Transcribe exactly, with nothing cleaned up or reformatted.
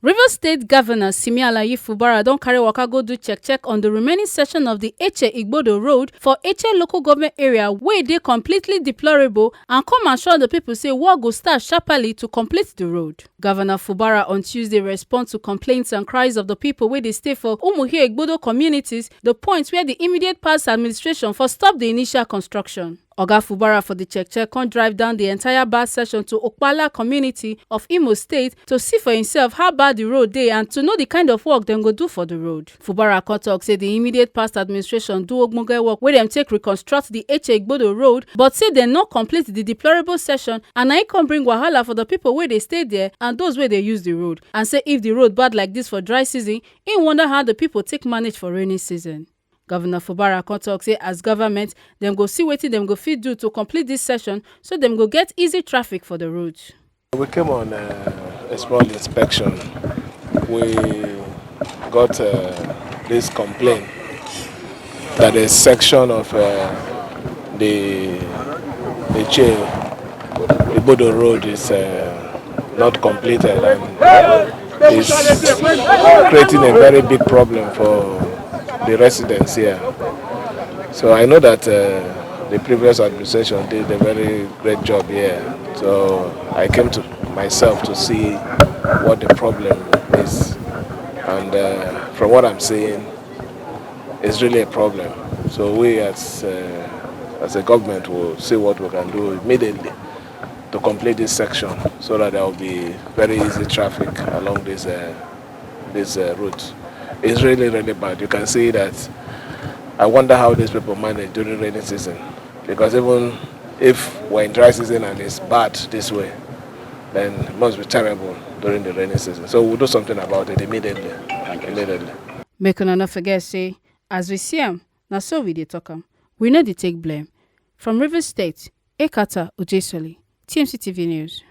Rivers State Governor Simi Alayi Fubara don carry waka go do check check on the remaining section of the Eche Igbodo Road for Eche local government area wey dey completely deplorable and come assure the people say work go start sharply to complete the road. Governor Fubara on Tuesday respond to complaints and cries of the people wey dey stay for Umuhia Igbodo communities, the point where the immediate past administration for stop the initial construction. Oga Fubara for the check check come drive down the entire bad section to Okpala community of Imo State to see for himself how bad the road dey and to know the kind of work dem go do for the road. Fubara come talk say the immediate past administration do ogbonge work wey dem take reconstruct the Eche Igbodo Road, but say dem no complete the deplorable section, and na e come bring wahala for the people wey dey stay there and those wey dey use the road. And say if the road bad like this for dry season, im wonder how the people take manage for rainy season. Governor Fubara come talk say as government, dem go see wetin dem go fit do to complete this section so dem go get easy traffic for the road. We came on uh, a small inspection. We got uh, this complaint that a section of uh, the the chain, the Bodo Road is uh, not completed and is creating a very big problem for the residents here. So I know that uh, the previous administration did a very great job here. So I came to myself to see what the problem is. And uh, from what I'm seeing, it's really a problem. So we as uh, as a government will see what we can do immediately to complete this section so that there will be very easy traffic along this uh, this uh, route. It's really, really bad. You can see that. I wonder how these people manage during rainy season, because even if we're in dry season and it's bad this way, then it must be terrible during the rainy season. So we'll do something about it immediately. Immediately. Make una no forget say, as we see am, na so we dey talk am. We no dey take blame. From Rivers State, Ekata Ojesoli, T M C T V News.